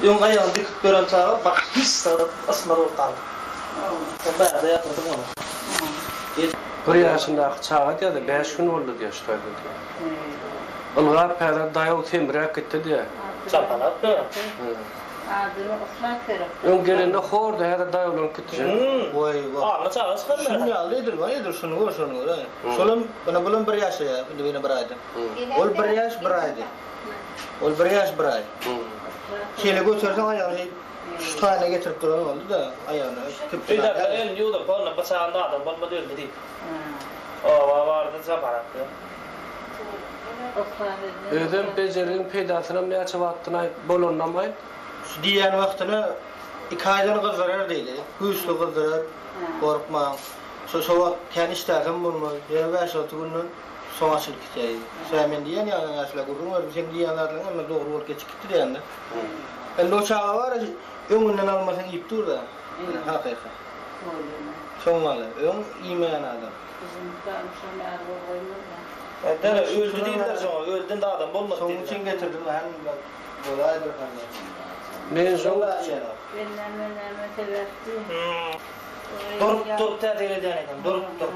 Öň aýagyny dikip ýören çaga bak hiç zat ysmaz bolup galdy. Soň bärde ýatyrdym ony. Bir ýaşyndaky çaga diýýär-de, bäş gün boldy diýýär şu taýda diýýär. Ylgap häzir daýaw semräp gitdi diýýär. Çapalap ýör. Öň gelende hordy, häzir daýawlanyp gitdi. Goý, goý. Alny çaga çykarmaýar. Şunuň ýaly edil, bar edil şuny gör, şuny gör. Şolam, ine bulam bir ýaşaýar, indi ýene bir aýdan. Ol bir ýaş, bir aýdy. Ol bir ýaş, bir aý. Şeýle göterseň aýagyny şu taýyna getirip duran boldy-da, aýagyny kürtden Öýdäkiler elini ýuwduryp, onda byçagynda adam bolmady öldi diýip. Oba bardy, japarak diýip. Özem bejergiň peýdasynam näçe wagtdan aýt, bolanynam aýt. Şu diýýän wagtyna iki aýdan gyzdyrar diýdi. Güýçli gyzdyrar, gorkmaň. Şo şo wagt kän işdäsem bolmaz. Ýöne bäş-alty günden soň açylyp gitýär diýdi. Şä men diýýän ýaly ýaşula gürrüň berdim, seň diýýän zatlaryň hemme dogry bolup geçip gitdi diýende. Indi o çaga bar-a, öňünden almasaň iýip dur-da. Hakyky. Soň galar. Öň iýmeýän adam. Däde, öldi diýdiler şoňa, öldi indi adam bolmady Şonuň diýdiler. üçin getirdim, hem bolaýdyr hany. Men şoň Durup durup täsir edýän eken, durup durup.